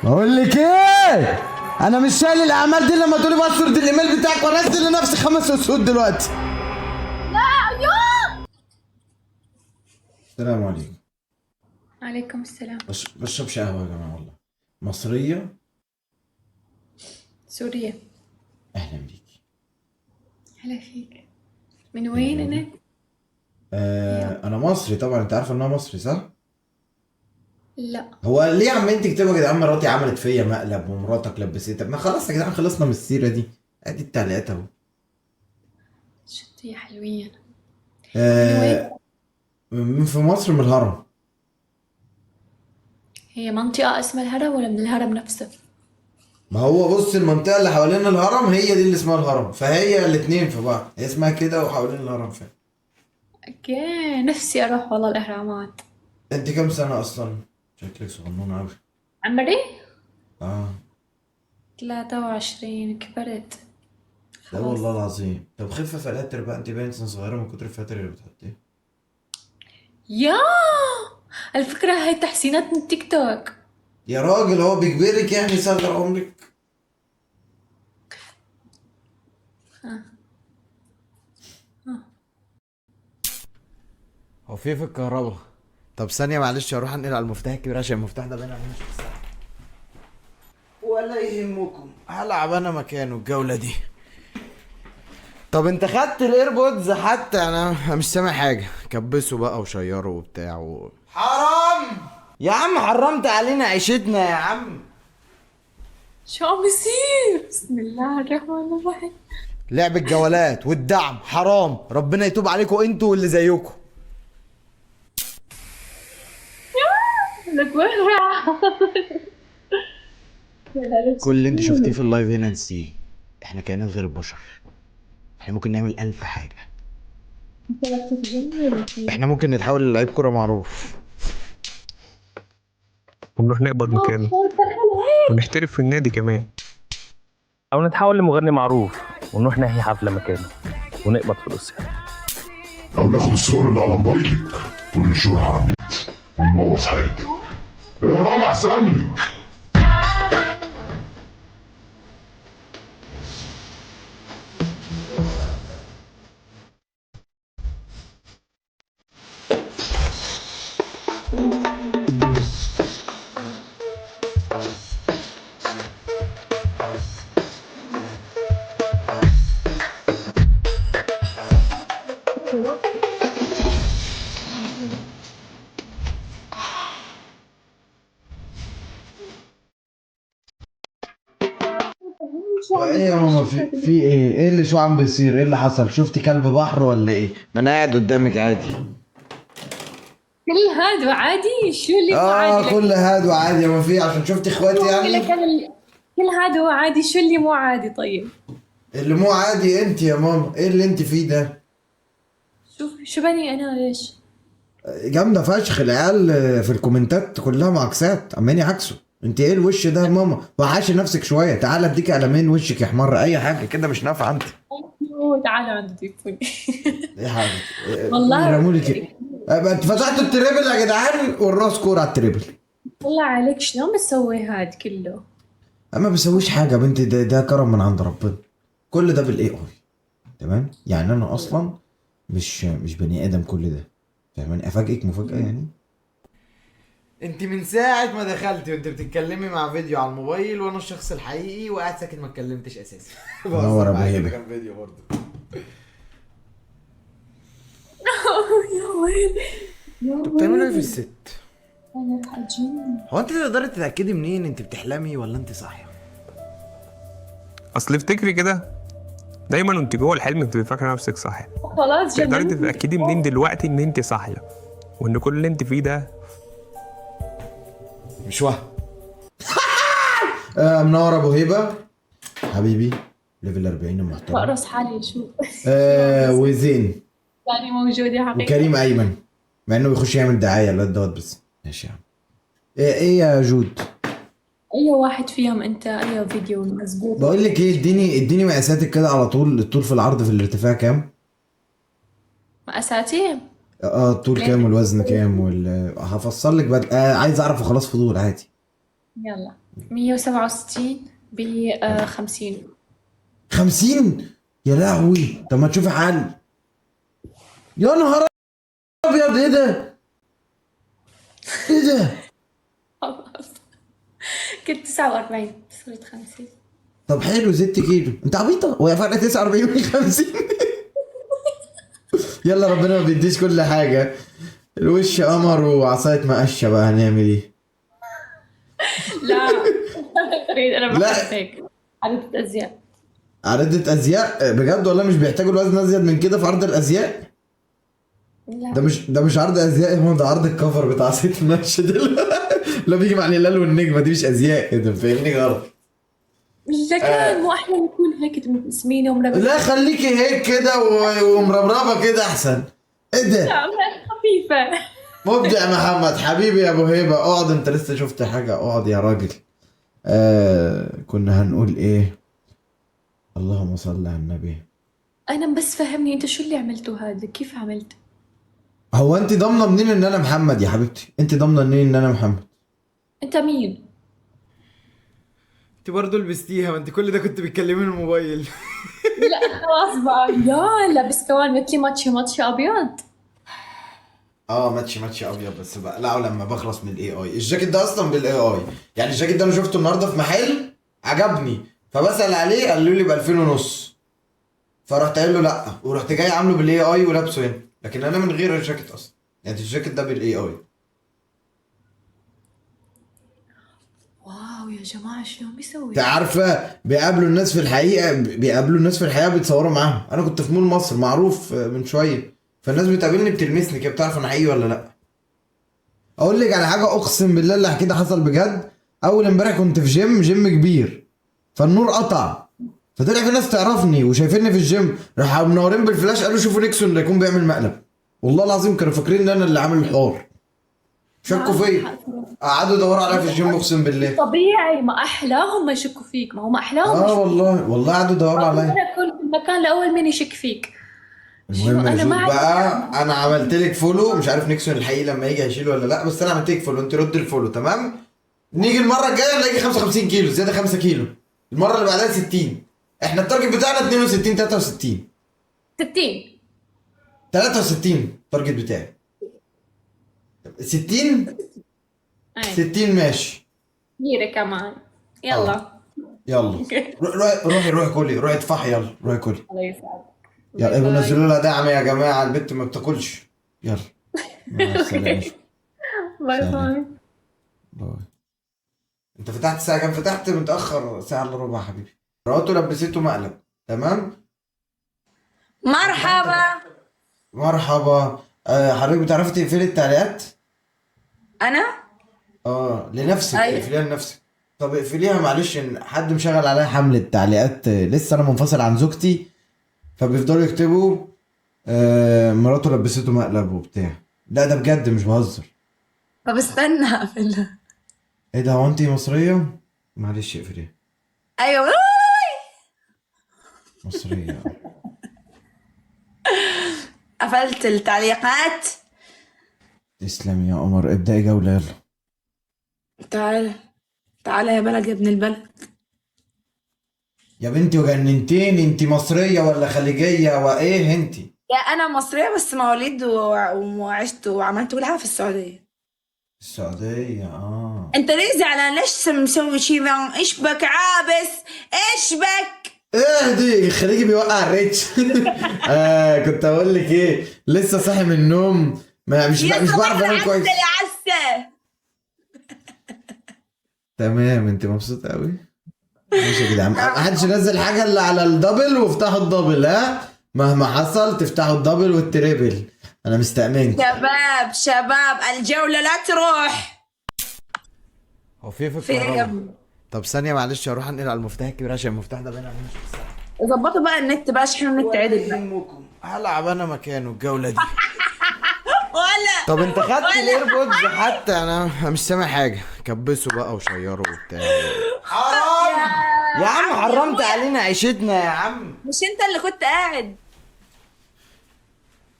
اقول لك ايه، انا مش شايل الاعمال دي لما تقولي password الايميل بتاعك وانزل لنفسي 5 اسود دلوقتي. لا يا السلام عليكم. عليكم السلام. بشربش قهوة يا جماعة والله. مصرية؟ سوريا. اهلا بيكي. هلا فيك. من وين انت؟ آه انا مصري طبعا، انت عارفه ان انا مصري صح؟ لا. هو ليه عمالين تكتبوا يا جدعان مراتي عملت فيا مقلب ومراتك لبستها؟ ما خلاص يا جدعان خلصنا من السيرة دي، ادي التعليقات اهو. شو يا حلوين. من وين؟ آه من في مصر، من الهرم. هي منطقة اسمها الهرم ولا من الهرم نفسه؟ ما هو بص، المنطقة اللي حوالين الهرم هي دي اللي اسمها الهرم، فهي الاتنين في بعض، هي اسمها كده وحوالين الهرم فعلا. okay، نفسي اروح والله الاهرامات. انت كام سنة اصلا؟ شكلك صغنون اوي. عمري اه 23، كبرت لا والله خلاص. العظيم. طب خفة فلاتر بقى، انت باين سن صغيرة من كتر الفلاتر اللي بتحطيها. يا الفكرة هاي تحسينات من تيك توك. يا راجل هو بيجبرك يعني يصغر عمرك؟ هو في الكهرباء. طب ثانية معلش اروح انقل على المفتاح الكبير عشان المفتاح ده باين عليه مش بسهل. ولا يهمكم، هلعب انا مكانه الجولة دي. طب انت خدت ال AirPods حتى؟ انا مش سامع حاجة. كبسوا بقى وشيروا وبتاع حرام يا عم، حرمت علينا عيشتنا يا عم. شو عم بيصير؟ بسم الله الرحمن الرحيم. لعب الجولات والدعم حرام، ربنا يتوب عليكم انتوا واللي زيكم. لك وين راح؟ كل اللي انت شفتيه في ال live هنا نسيه. احنا كائنات غير البشر، احنا ممكن نعمل ألف حاجة. احنا ممكن نتحول للعيب كرة معروف ونروح نقبض مكانه ونحترف في النادي كمان، او نتحول لمغني معروف ونروح نحيي حفلة مكانه ونقبض فلوسها، او ناخد الصور اللي على موبايلك وننشرها على النت ونبوظ حياتك. اهرب احسن لك. ايه يا ماما، في ايه؟ ايه اللي شو عم بيصير؟ ايه اللي حصل؟ شفتي كلب بحر ولا ايه؟ ما انا قاعد قدامك عادي. كل هاد وعادي؟ شو اللي مو عادي؟ كل هاد وعادي يا ما في، عشان شفتي اخواتي يعني. كل هاد هو عادي، شو اللي مو عادي؟ طيب اللي مو عادي انت يا ماما، ايه اللي انت فيه ده؟ شوف شو بني انا ليش؟ جامدة فشخ. العيال في الكومنتات كلها معاكسات، عمالين يعاكسوا. انت ايه الوش ده يا ماما؟ وحاشي نفسك شوية، تعالى اديك قلمين وشك يحمر، اي حاجة كده مش نافعة انت. تعالوا عند ضيفوني. ايه حاجة والله رمولي كده. انت فتحتوا ال triple يا جدعان، والراس كورة على ال triple. والله عليك، شلون بتسوي هاد كله؟ انا ما بسويش حاجة يا بنتي، ده كرم من عند ربنا. كل ده بال AI، تمام؟ يعني انا اصلا مش بني ادم كل ده، فاهماني؟ افاجئك مفاجاة يعني. انت من ساعة ما دخلتي وانت بتتكلمي مع فيديو على الموبايل، وانا الشخص الحقيقي وقاعد ساكت ما اتكلمتش اساسا. نور ابو هبه. كان فيديو برضه. يا ويلي يا انتوا بتعملوا ايه في ويلي. الست؟ انا رح اتجنن. هو انت تقدري تتاكدي منين انت بتحلمي ولا انت صاحية؟ اصل افتكري كده دايما وانت جوه الحلم بتبقي فاكره نفسك صاحية. خلاص تقدري جننتني. تتاكدي منين دلوقتي ان انت صاحية وان كل اللي انت فيه ده مش وهم؟ منور ابو هيبة حبيبي، level 40 المحترم. بقرص حالي شو وزين يعني موجودة حقيقة. وكريم ايمن، مع انه بيخش يعمل دعاية الواد دوت، بس ماشي يا عم. ايه يا جود؟ اي واحد فيهم انت؟ اي فيديو مزبوط؟ بقول لك ايه، اديني مقاساتك كده على طول. الطول في العرض في الارتفاع كام؟ مقاساتي؟ الطول كام والوزن كام هفصل لك بدل. عايز اعرف وخلاص، فضول عادي. يلا. 167 ب 50. 50؟ يا لهوي. طب ما تشوفي حل. يا نهار ابيض، ايه ده؟ ايه ده؟ خلاص كنت 49 صرت 50. طب حلو، زدت كيلو. انت عبيطه، وهي فرق 49 من 50. يلا ربنا ما بيديش كل حاجة. الوش قمر وعصايه مقشه، بقى هنعمل ايه؟ لا فريد انا لا. بحب هيك عرضة ازياء. عارضة ازياء بجد والله؟ مش بيحتاجوا الوزن ازيد من كده في عرض الازياء؟ لا ده مش عرض ازياء، هو ده عرض الكفر بتاع عصاية المقشه ده اللي بيجي مع الهلال والنجمه، دي مش ازياء. انت فاهمني غلط. لكن مو احلى نكون هيك سمينه ومربربه؟ لا خليكي هيك كده ومربربه كده احسن. ايه ده؟ لا خفيفة. مبدع محمد حبيبي يا ابو هيبة. اقعد، انت لسه شفت حاجة؟ اقعد يا راجل. كنا هنقول ايه؟ اللهم صل على النبي. انا بس فهمني انت شو اللي عملته هذا، كيف عملت؟ هو انت ضامنه منين ان انا محمد يا حبيبتي؟ انت ضامنه منين ان انا محمد؟ انت مين؟ انت برضه لبستيها، ما انت كل ده كنت بتكلمي الموبايل. لا خلاص بقى، يا لابس كمان مثلي matchy matchy ابيض. matchy matchy ابيض، بس بقلعه لما بخلص من ال AI. الجاكيت ده اصلا بال AI، يعني الجاكيت ده انا شفته النهارده في محل عجبني، فبسأل عليه قالوا لي ب 2500، فرحت قايل له لا، ورحت جاي عامله بال AI ولابسه هنا، لكن انا من غير الجاكيت اصلا، يعني الجاكيت ده بال AI. wow يا جماعة شلون بيسوي؟ انت عارفه بيقابلوا الناس في الحقيقة، بيقابلوا الناس في الحقيقة بيتصوروا معاهم. انا كنت في مول مصر معروف من شوية، فالناس بتقابلني بتلمسني كده، بتعرف انا حقيقي ولا لا. اقول لك على حاجة، اقسم بالله اللي حكيت حصل بجد. اول امبارح كنت في جيم كبير، فالنور قطع، فطلع في ناس تعرفني وشايفيني في الجيم، راحوا منورين بالفلاش قالوا شوفوا نيكسون ده يكون بيعمل مقلب. والله العظيم كانوا فاكرين ان انا اللي عامل الحوار، شكوا فيا، قعدوا يدوروا عليا في الجيم اقسم بالله. طبيعي، ما احلاهم ما يشكوا فيك، ما هو ما احلاهم يشكوا. والله قعدوا يدوروا عليا. انا كنت في المكان الاول مين يشك فيك؟ المهم يا أنا جود ما بقى، انا عملت لك follow، مش عارف نيكسون الحقيقي لما يجي هيشيله ولا لا، بس انا عملت لك follow، انت رد ال follow تمام؟ نيجي المرة الجاية نلاقي 55 كيلو زيادة 5 كيلو، المرة اللي بعدها 60. احنا ال target بتاعنا 62 63 60 63 ال target بتاعي 60 60 ماشي. كثيرة كمان. يلا يلا روحي روحي كلي، روحي ادفعي، يلا روحي كلي. الله يسعدك. يلا ابقوا نزلوا لها دعم يا جماعة، البت ما بتاكلش. يلا مع السلامة. bye bye. bye. انت فتحت الساعة كام؟ فتحت متأخر ساعة الا ربع يا حبيبي. مراته لبسته مقلب. تمام؟ مرحبا. مرحبا. حضرتك بتعرفي تقفلي التعليقات؟ انا؟ لنفسك. أيوة. اقفليها لنفسك. طب اقفليها معلش، ان حد مشغل عليا حملة تعليقات، لسه انا منفصل عن زوجتي، فبيفضلوا يكتبوا مراته لبسته مقلب وبتاع. لا ده بجد مش بهزر. طب استنى اقفلها. ايه ده، هو انت مصرية؟ معلش اقفليها. ايوه مصرية. قفلت التعليقات. تسلم يا قمر، ابدأي جولة يلا. تعال تعال يا بلد يا ابن البلد. يا بنتي وجننتيني، انت مصرية ولا خليجية وايه انت؟ لا انا مصرية بس مواليد وعشت وعملت كل حاجة في السعودية. السعودية. انت ليه زعلان؟ ليش مسوي شي؟ ايش بك عابس؟ ايش بك؟ اهدي، الخليجي بيوقع الريتش. كنت اقول لك ايه، لسه صاحي من النوم، ما مش مش بعرف انام كويس. يا عسل. تمام، انت مبسوطة قوي؟ ماشي يا جدعان، ما حدش ينزل حاجة الا على ال double، وافتحوا ال double. ها مهما حصل تفتحوا ال double وال triple، انا مستأمنكم. شباب شباب الجولة لا تروح. هو في في ايه يا ابني؟ طب ثانية معلش، هروح انقل على المفتاح الكبير عشان المفتاح ده باين عليه مش بسرعة. ظبطوا بقى النت بقى، شحنوا النت عدل بقى. هلعب انا مكانه الجولة دي. ولا طب انت خدت ال AirPods حتى؟ انا مش سامع حاجة. كبسوا بقى وشيروا وبتاع. حرام يا عم، حرمت علينا عيشتنا يا عم. مش انت اللي كنت قاعد؟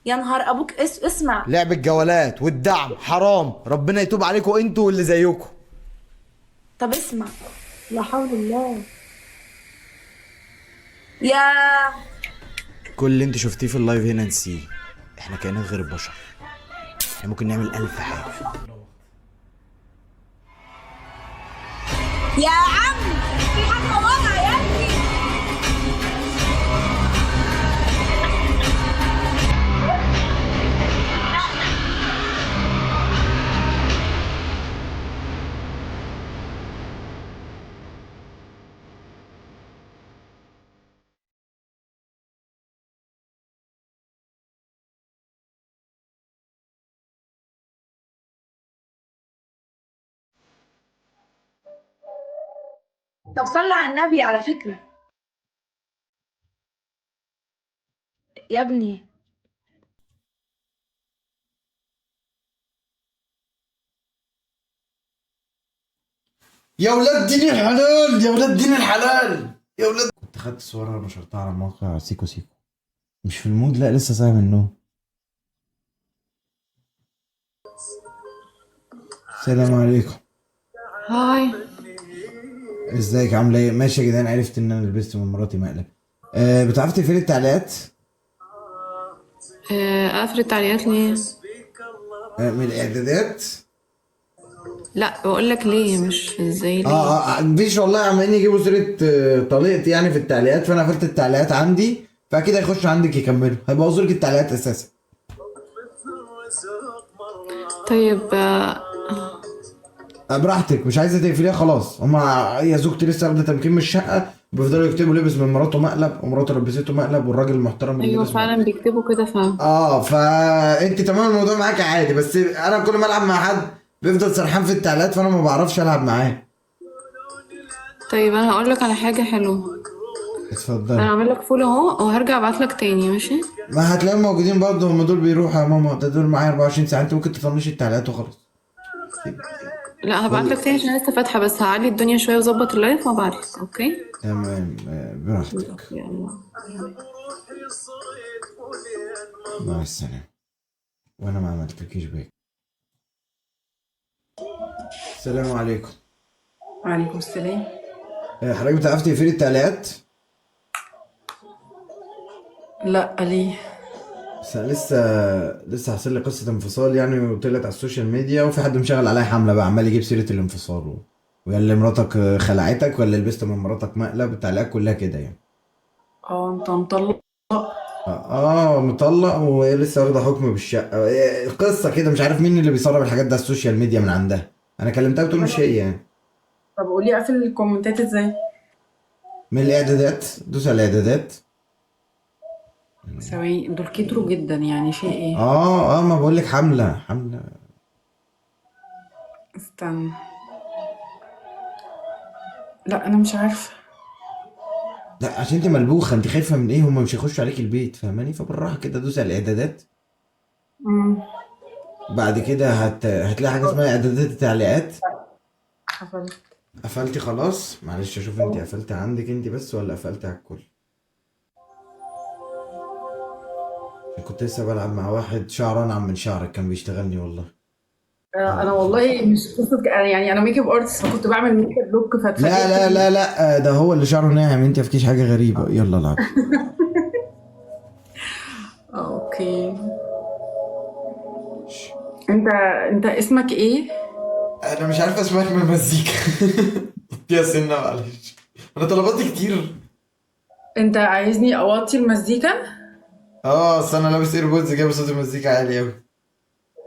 يا نهار ابوك. اسمع، لعب الجولات والدعم حرام، ربنا يتوب عليكم انتوا واللي زيكم. طب اسمع، لا حول الله. يا كل اللي انت شفتيه في ال live هنا نسيه. احنا كائنات غير البشر، احنا ممكن نعمل ألف حاجة. يا عم في حاجة ورا يا ابني. طب صلي على النبي على فكرة يا ابني. يا ولاد دين الحلال، يا ولاد دين الحلال، يا ولاد. كنت خدت صورها ونشرتها على موقع سيكو سيكو. مش في ال mood، لا لسه صاحي من النوم. السلام عليكم. hi. ازيك عامله ايه؟ ماشي يا جدعان، عرفت ان انا لبست من مراتي مقلب. بتعرفي تقفلي التعليقات؟ اقفل التعليقات ليه؟ من الاعدادات؟ لا بقول لك ليه، مش ازاي ليه. مفيش والله، عمالين يجيبوا سيره طليقتي يعني في التعليقات، فانا قفلت التعليقات عندي، فاكيد هيخشوا عندك يكملوا، هيبوظوا لك التعليقات اساسا. طيب براحتك، مش عايزه تقفليها خلاص. هما يا زوجتي لسه واخده تمكين من الشقة، بيفضلوا يكتبوا لبس من مراته مقلب، ومراته لبسته مقلب، والراجل المحترم اللي ايوه لبس فعلا بيكتبوا كده فعلا. فانت تمام، الموضوع معاك عادي، بس انا كل ما العب مع حد بيفضل سرحان في التعليقات، فانا ما بعرفش العب معاه. طيب انا هقول لك على حاجة حلوة. اتفضلي. انا هعمل لك follow اهو، وهرجع ابعت لك تاني، ماشي؟ ما هتلاقيهم موجودين برضه، هم دول بيروحوا يا ماما، ده دول معايا 24 ساعة، انت ممكن تطنشي التعليقات وخلاص. لا هبعت لك تاني عشان لسه فاتحة، بس هعلي الدنيا شوية واظبط ال live وابعت لك. okay تمام، براحتك. يلا مع السلامة. وانا ما عملتلكيش back. السلام عليكم. وعليكم السلام. حضرتك بتعرفي تقفلي التعليقات؟ لا ليه؟ بس أنا لسه حاصل لي قصة انفصال يعني، وطلعت على ال social media، وفي حد مشغل عليا حملة بقى، عمال يجيب سيرة الانفصال ويا اللي مراتك خلعتك، ولا لبست من مراتك مقلب، التعليقات كلها كده يعني. انت مطلق؟ مطلق، وهي لسه واخده حكم بالشقه. قصة كده مش عارف مين اللي بيسرب الحاجات ده على ال social media من عندها. انا كلمتها بتقول مش هي يعني. طب قولي اقفل الكومنتات ازاي؟ من الاعدادات، دوس على الاعدادات. ثواني، دول كتروا جدا يعني، في ايه؟ ما بقول لك حمله حمله. استنى، لا انا مش عارفه. لا عشان انت ملبوخه، انت خايفة من ايه؟ هم مش هيخشوا عليك البيت، فاهماني؟ فبالراحه كده دوس على الاعدادات. بعد كده هتلاقي حاجة اسمها اعدادات التعليقات. قفلت. قفلتي خلاص؟ معلش اشوف انت قفلتي عندك انت بس ولا قفلتي على الكل. كنت لسه بلعب مع واحد شعره انعم من شعرك، كان بيشتغلني والله. انا والله مش قصة يعني انا makeup artist، فكنت بعمل makeup look فاتفاجئت. لا لا لا لا، ده هو اللي شعره ناعم، انت مفيكيش حاجة غريبة. يلا العب. okay. انت اسمك ايه؟ انا مش عارف اسمعك من المزيكا. يا سنة معلش، انا طلباتي كتير. انت عايزني اوطي المزيكا؟ اصل انا لابس AirPods، جايب صوت المزيكا عالي قوي.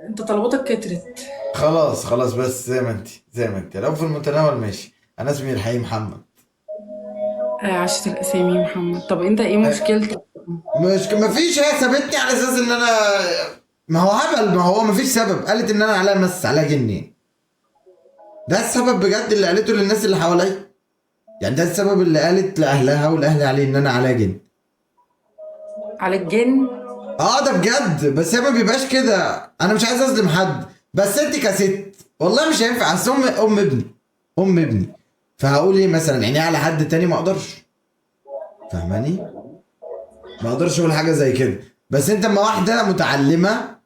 انت طلباتك كترت. خلاص خلاص، بس زي ما انت، زي ما انت، لو في المتناول ماشي. انا اسمي الحقيقي محمد. عشت الاسامي محمد. طب انت ايه مشكلتك؟ مش مفيش، هي سابتني على اساس ان انا، ما هو هبل، ما هو مفيش سبب. قالت ان انا عليا مس، عليا جني. ده السبب بجد اللي قالته للناس اللي حواليا يعني، ده السبب اللي قالت لاهلها والاهل عليه ان انا عليا جن. على الجن؟ ده بجد، بس هي ما بيبقاش كده. انا مش عايز اظلم حد، بس انت كست والله مش هينفع. اصل ام ابني، ام ابني، فهقول ايه مثلا؟ عيني على حد تاني ما اقدرش، فاهماني؟ ما اقدرش اقول حاجة زي كده. بس انت اما واحدة متعلمة،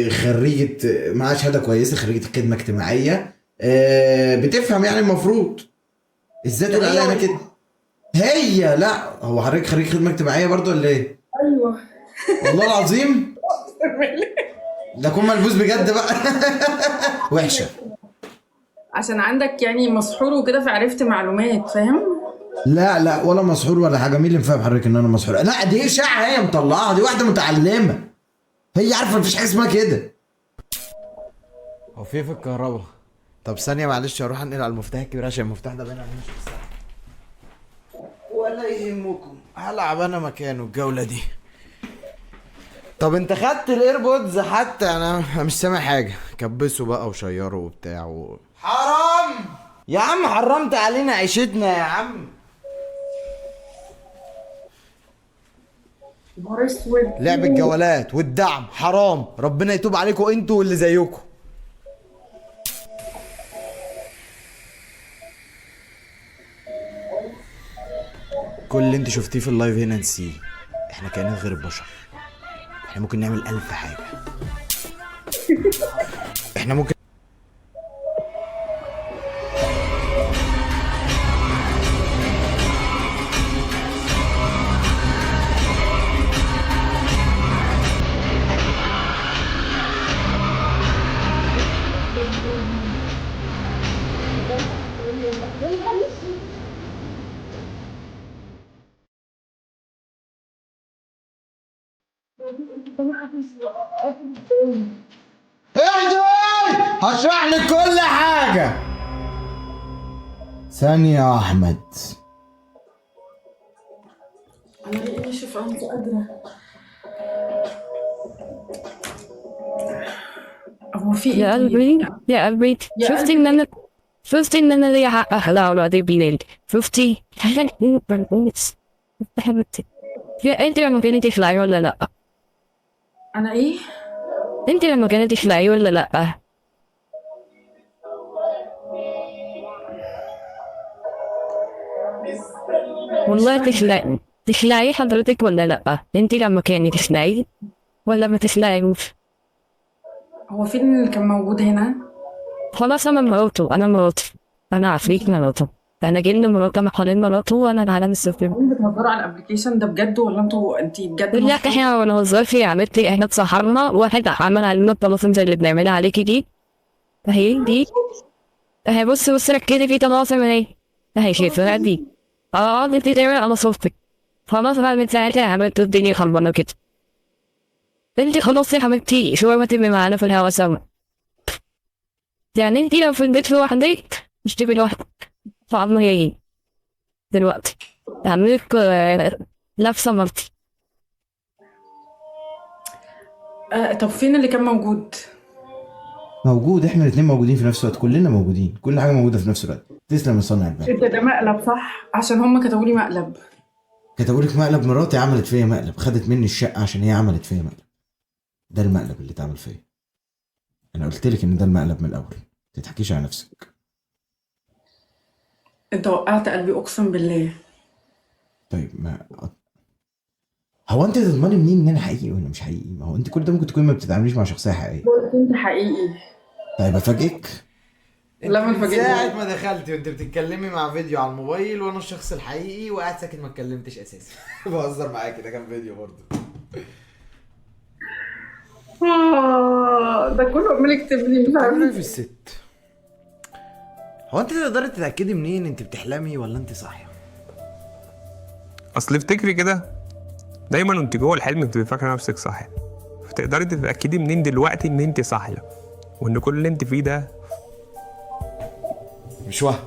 خريجة، معاها شهادة كويسة، خريجة خدمة اجتماعية، بتفهم يعني المفروض. ازاي تقول عليا انا كده؟ هي لا، هو حضرتك خريج خدمة اجتماعية برضو ولا ايه؟ ايوه. والله العظيم ده اكون ملبوس بجد بقى. وحشة عشان عندك يعني مسحور وكده فعرفت معلومات، فاهم؟ لا لا، ولا مسحور ولا حاجة. مين اللي مفهم حضرتك ان انا مسحور؟ لا دي اشاعة هي مطلعاها، دي واحدة متعلمة، هي عارفه مفيش حاجة اسمها كده. هو في الكهرباء؟ طب ثانية معلش، هروح انقل على المفتاح الكبير عشان المفتاح ده باين عليه مش مفتاح. ولا يهمكم، هلعب انا مكانه الجولة دي. طب انت خدت ال AirPods حتى؟ انا مش سامع حاجة. كبسوا بقى وشيروا وبتاع حرام يا عم، حرمت علينا عيشتنا يا عم. نهار اسود. لعب الجولات والدعم حرام، ربنا يتوب عليكم انتوا واللي زيكم. كل اللي انت شفتيه في ال live هنا نسيه، احنا كائنات غير البشر، احنا ممكن نعمل ألف حاجة. احنا ممكن اهدي، هشرح لك كل حاجة. ثانية يا أحمد. انا ليه نشف؟ انا مش قادرة. هو في يا ايه؟ قلبي يا قلبي، يا شفتي ان انا، شفتي ان انا ليا حق اخلع ولا بالليل؟ شفتي؟ حبيبتي يا انت لما كنتي تخلعي ولا لا؟ انا ايه؟ انت لما كنتي تخلعي ولا لا؟ والله تخلعي، تخلعي حضرتك ولا لا؟ انت لما كاني تخلعي ولا ما تخلعيوش؟ هو فين اللي كان موجود هنا؟ خلاص انا مراته، انا مراته، انا عفريت مراته، انا جن مراته، حوالين مراته، وانا العالم السفلي. انتوا بتهزروا على ال application ده بجد ولا انتوا انتي بجد لا مسحور؟ احنا ما بنهزرش يا عمتي، احنا اتسحرنا، واحد عمل علينا الطلاسم زي اللي بنعملها عليكي دي، اهي دي، اهي بص بص ركزي في طلاسم اهي، اهي شايفاها دي، اه دي بتتعمل على صوتك. خلاص بقى من ساعتها عملت الدنيا خربانة كده. انتي خلاص يا حبيبتي شوية ما تبقي معانا في الهوا سوا. يعني انتي لو في البيت لوحدك مش تبقي لوحدك، فعمل ايه دلوقتي؟ هعملك لابسة مرتي. طب فين اللي كان موجود؟ موجود، احنا الاثنين موجودين في نفس الوقت، كلنا موجودين، كل حاجة موجودة في نفس الوقت. تسلم يا صانع البال. انت ده مقلب صح؟ عشان هم كتبوا لي مقلب. كتبوا لك مقلب؟ مراتي عملت فيا مقلب، خدت مني الشقة عشان هي عملت فيا مقلب. ده المقلب اللي اتعمل فيا. انا قلت لك ان ده المقلب من الاول، ما تضحكيش على نفسك. انت وقعت قلبي اقسم بالله. طيب ما هو انت تضمني منين ان انا حقيقي ولا مش حقيقي؟ ما هو انت كل ده ممكن تكوني ما بتتعامليش مع شخصية حقيقية. قلت انت حقيقي. طيب افاجئك؟ لا ما من تفاجئنيش. ساعة ما دخلتي وانت بتتكلمي مع فيديو على الموبايل وانا الشخص الحقيقي وقاعد ساكت ما اتكلمتش اساسا. بهزر معاكي، ده كان فيديو برضه. ده كله عمال يكتب لي مش بتعملي عارفه. ايه في الست؟ هو انت تقدري تتأكدي منين انت بتحلمي ولا انت صاحية؟ اصل افتكري كده، دايما وانت جوه الحلم بتبقي فاكره نفسك صاحية، فتقدري تتاكدي منين دلوقتي ان انت صاحية وان كل اللي انت فيه ده مش وهم؟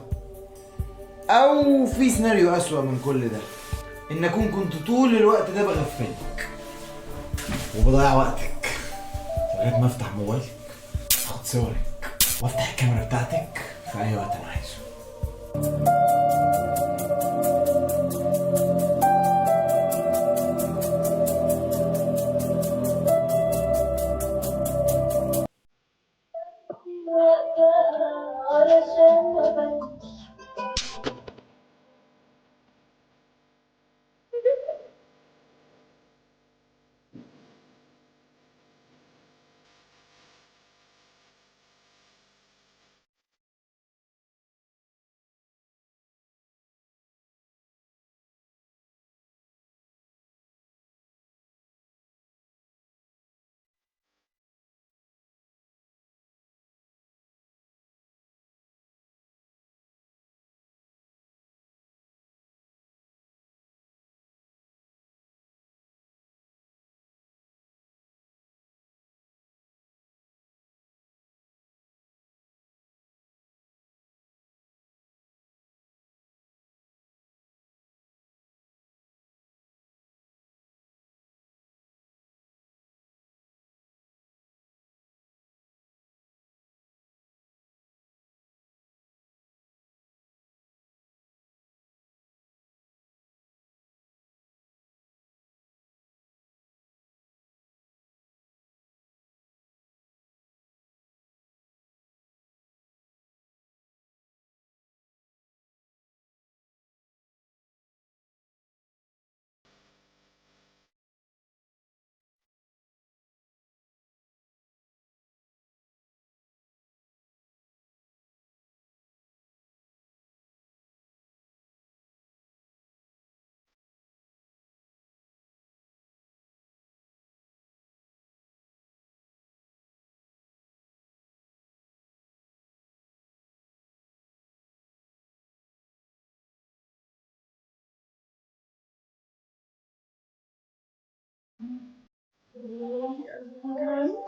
او في سيناريو اسوأ من كل ده، ان اكون كنت طول الوقت ده بغفلك وبضيع وقتك لغاية ما افتح موبايلك، اخد صورك، وافتح الكاميرا بتاعتك في اي وقت انا عايزه.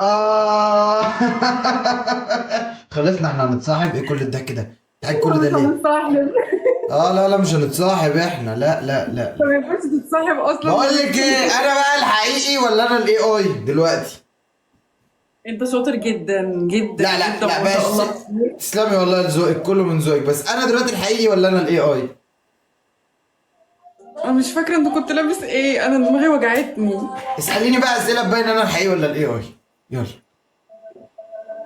آه. خلصنا، احنا هنتصاحب. ايه كل الضحك ده؟ ضحك كل ده مش ليه؟ هنتصاحب. اه لا لا مش هنتصاحب احنا، لا لا لا. ما ينفعش تتصاحب اصلا. بقول لك ايه، انا بقى الحقيقي ولا انا ال AI دلوقتي؟ انت شاطر جدا جدا لا لا جدا لا ما شاء بس الله. تسلمي والله لذوقك، كله من ذوقك. بس انا دلوقتي الحقيقي ولا انا ال AI؟ انا مش فاكره انت كنت لابس ايه، انا دماغي وجعتني. اساليني بقى اسئلة تبين انا الحقيقي ولا ال AI. يلا.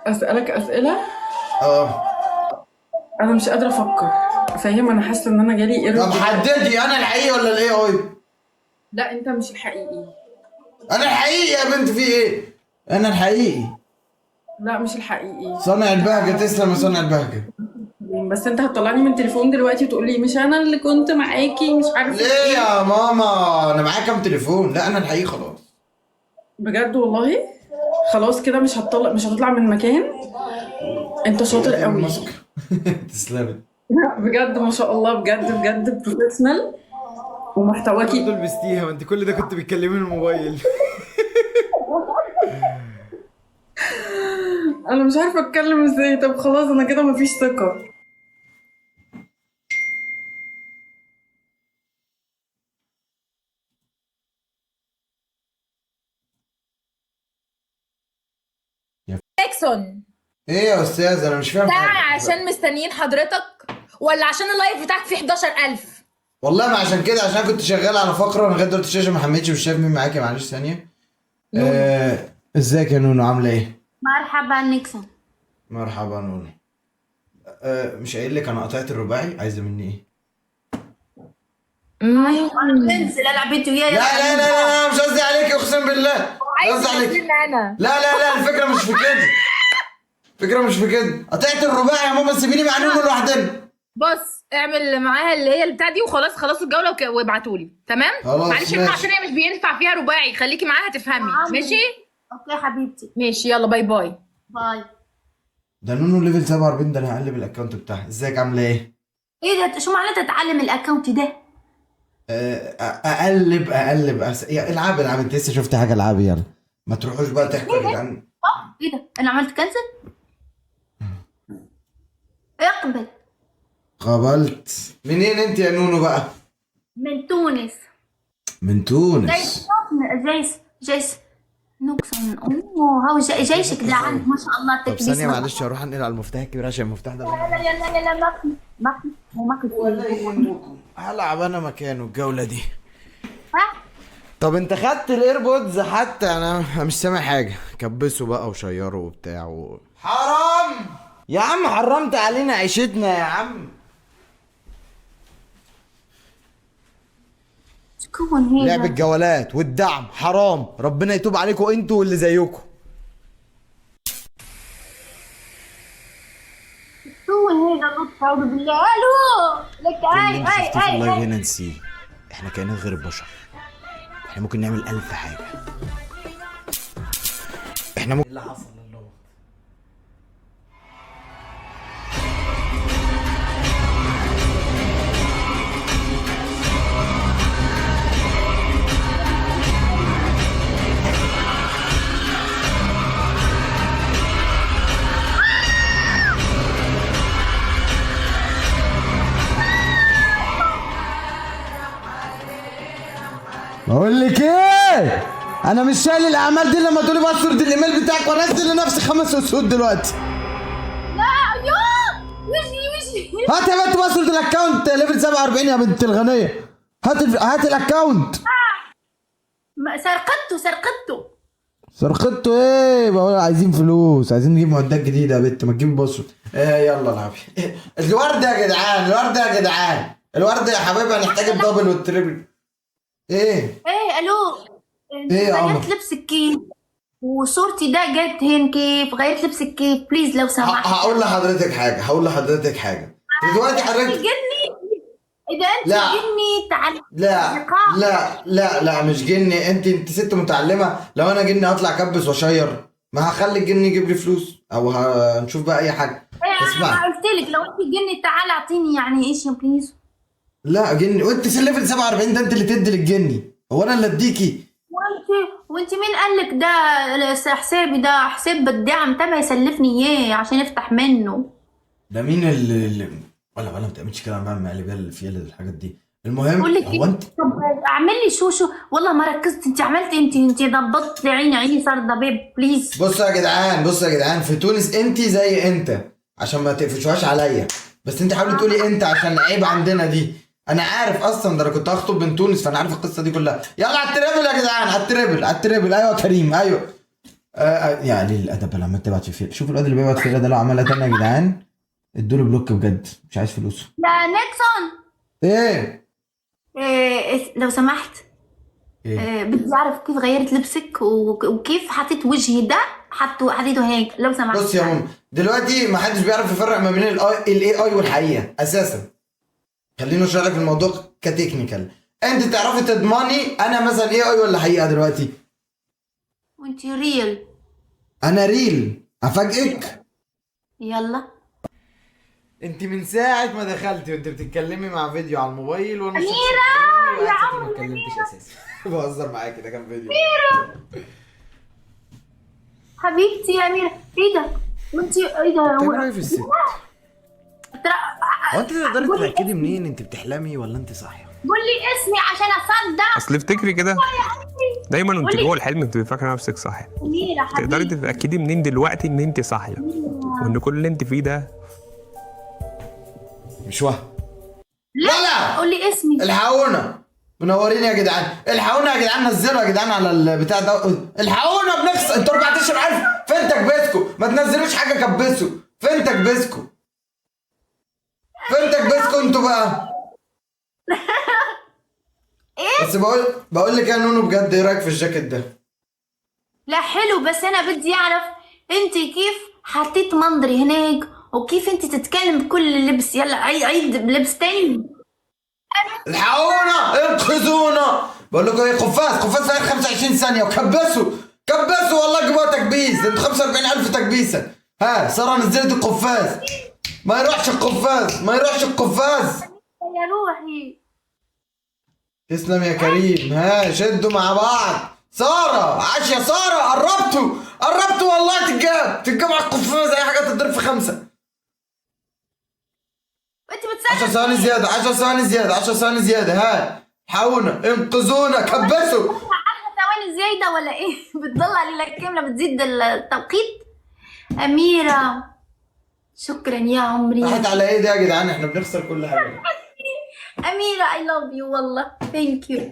اسالك اسئلة؟ اه. انا مش قادرة افكر، فاهم؟ انا حاسه ان انا جالي error. طب حددي، انا الحقيقي ولا ال AI؟ لا انت مش الحقيقي. انا الحقيقي يا بنت، في ايه؟ انا الحقيقي. لا مش الحقيقي. صانع البهجة، تسلم يا صانع البهجة. بس انت هتطلعني من التليفون دلوقتي وتقول لي مش انا اللي كنت معاكي مش عارفه ليه ايه. يا ماما؟ انا معايا كام تليفون؟ لا انا الحقيقي خلاص. بجد والله؟ خلاص كده مش هتطلع، مش هتطلع من مكان. انت شاطر قوي. تسلمي. لا، بجد ما شاء الله، بجد بجد professional ومحتواكي. برضه لبستيها، ما انت كل ده كنت بتكلمي الموبايل. انا مش عارفه اتكلم ازاي. طب خلاص انا كده مفيش ثقة. اكسون ايه يا استاذ؟ انا مش فاهم ساعة حاجة. عشان مستنيين حضرتك ولا عشان ال live بتاعك فيه 11000؟ والله ما عشان كده، عشان كنت شغال على فقره انا لغاية دلوقتي الشاشة ما حملتش، مش شايف مين معاكي. معلش ثانية. ازيك يا نونو، عامله ايه؟ مرحبا نيكسون. مرحبا نونو. مش قايل لك انا قطعت الرباعي؟ عايزه مني ايه؟ انزل العب انت وياي. لا لا لا لا, لا مش قصدي عليك، اقسم بالله مش عايز قصدي عليك. تنزلني انا؟ لا لا لا، الفكرة مش في كده، الفكرة مش في كده. قطعت الرباعي يا ماما، سيبيني مع نونو لوحدنا. بص اعمل معاها اللي هي البتاع دي وخلاص، خلصوا الجولة وابعتولي. تمام؟ خلاص معلش يا نونو، ماشي. عشان هي مش بينفع فيها رباعي، خليكي معاها تفهمي. ماشي؟ okay حبيبتي. ماشي يلا bye bye. bye. ده نونو level 47، ده انا هقلب ال account بتاعها. ازيك عامله ايه؟ ايه ده؟ شو معناتها تتعلم ال account ده؟ اقلب اقلب يا العب العب، انت لسه شفت حاجة؟ العبي يلا، ما تروحوش بقى تحكوا يا جدعان. ايه ده؟ انا عملت cancel؟ اقبل. قبلت. منين انت يا نونو بقى؟ من تونس. من تونس. جيش جيش نوكسون. اوه هو جيشك ده عندك ما شاء الله. طب التكبيس. ثانية معلش، هروح انقل على المفتاح الكبير عشان المفتاح ده. لا لا لا لا، ما في ما في ما في. ولا يهمكم، هلعب انا مكانه الجولة دي. ها؟ طب انت خدت ال AirPods حتى؟ انا مش سامع حاجة. كبسوا بقى وشيروا وبتاع حرام يا عم، حرمت علينا عيشتنا يا عم. شكون هي؟ لعب الجولات والدعم حرام، ربنا يتوب عليكم انتوا واللي زيكم. شكون هذا؟ اللطف، اعوذ بالله. الو لك. كل اي اللي انت اي شفتيه في اي ال live اي. هنا نسيه. احنا كائنات غير البشر، احنا ممكن نعمل ألف حاجة. احنا ممكن. اللي حصل للروبوت؟ بقول لك ايه، انا مش شايل الاعمال دي لما تقولي password الايميل بتاعك وانزل لنفسي 5 اسود دلوقتي. لا يا وجهي وجهي. هات يا بنت password ال account level 47 يا بنت الغنية. هات هات ال account. سرقته سرقته. سرقته ايه؟ بقول عايزين فلوس، عايزين نجيب معدات جديدة يا بنت، ما تجيب password. ايه يلا العبي. إيه؟ الورده يا جدعان، الورده يا جدعان، الورده يا حبايبي، هنحتاج ال double وال triple. ايه؟ ايه الو. ايه يا قمر؟ غيرت لبسك كيف؟ وصورتي ده جت هين كيف؟ غيرت لبسك كيف؟ please لو سمحت. هقول لحضرتك حاجة، هقول لحضرتك حاجة دلوقتي حضرتك. جني اذا انت لا. جني تعال. لا لا لا لا، مش جني. انت ست متعلمة. لو انا جني هطلع كبس واشير، ما هخلي الجني يجيب لي فلوس، او هنشوف بقى اي حاجة. ايه اسمع. انا قلت لك لو انت جني تعال اعطيني يعني ايش please. لا جني وانت level 47 ده انت اللي تدي للجني، هو انا اللي اديكي؟ وانت مين قالك ده حسابي؟ ده حساب الدعم تبعي يسلفني اياه عشان افتح منه. ده مين اللي ولا ما تعملش كده، انا بعمل مقلب في الحاجات دي. المهم بقول لك هو انت طب اعمل لي شو والله ما ركزت. انت عملت انت ضبطت لي عيني، عيني صار ضباب. please بصوا يا جدعان، بصوا يا جدعان، في تونس انت زي انت عشان ما تقفشوهاش عليا، بس انت حاولي تقولي انت عشان عيب عندنا دي. انا عارف اصلا، ده انا كنت هخطب من تونس فانا عارف القصة دي كلها. يلا على ال triple يا جدعان، على ال triple، على ال triple. ايوه كريم، ايوه. يعني الادب لما تبعت في فيل. شوفوا الواد اللي بيبعت في ده لو عملها تاني يا جدعان ادوا له block بجد، مش عايز فلوسه. يا نيكسون. ايه؟ إيه لو سمحت. إيه؟ بدي اعرف كيف غيرت لبسك وكيف حطيت وجهي ده، حطيته هيك لو سمحت. بص يا ماما، دلوقتي ما حدش بيعرف يفرق ما بين ال AI والحقيقة اساسا. خليني اشرح لك الموضوع ك technical. انت تعرفي تضمني انا مثلا AI ولا حقيقة دلوقتي؟ وانت real. انا real. افاجئك؟ يلا. انت من ساعة ما دخلتي وانت بتتكلمي مع فيديو على الموبايل وانا أميرة يا عمرو، ما اتكلمتش اساسا. بهزر معاكي، ده كان فيديو. أميرة حبيبتي يا أميرة، ايه ده؟ وانت ايه ده؟ بتعملي ايه في الست؟ هو انت تقدري تتأكدي منين انت بتحلمي ولا انت صاحية؟ قولي اسمي عشان اصدق. اصل افتكري كده دايما وانت جوه الحلم بتبقي فاكره نفسك صاحية. أميرة حبيبتي، تقدري تتأكدي منين دلوقتي ان انت صاحية وان كل اللي انت فيه ده مش وهم؟ لا قولي اسمي. الحقونا، منورين يا جدعان، الحقونا يا جدعان، نزلوا يا جدعان على البتاع ده، الحقونا بنخسر. انتوا 14000 فين تكبسكوا؟ ما تنزلوش حاجة، كبسوا. فين تكبسكوا؟ فين تكبسكوا انتوا بقى؟ ايه؟ بس بقول لك يا نونو بجد، ايه رايك في الجاكيت ده؟ لا حلو، بس انا بدي اعرف انت كيف حطيت منظري هناك وكيف انت تتكلم بكل اللبس. يلا عيد بلبس تاني. الحقونا، انقذونا. بقول لكم ايه، قفاز قفاز في اخر 25 ثانية، وكبسوا كبسوا والله جيبوها تكبيس. انتوا 45000 تكبيسة. ها سارة نزلت القفاز، ما يروحش القفاز، ما يروحش القفاز يا روحي. تسلم يا كريم. ها شدوا مع بعض. سارة عاش يا سارة، قربتوا قربتوا والله. تتجاب تتجاب على القفاز، اي حاجة تضرب في 5. انت بتسأل 10 ثواني زيادة، 10 ثواني زيادة، 10 ثواني زيادة. ها حاولنا، انقذونا، كبسوا. 10 ثواني زيادة ولا ايه؟ بتضل علينا كاملة، بتزيد التوقيت. أميرة شكرا يا عمري. راحت على ايه ده يا جدعان؟ احنا بنخسر كل حاجة. أميرة I love you والله، thank you.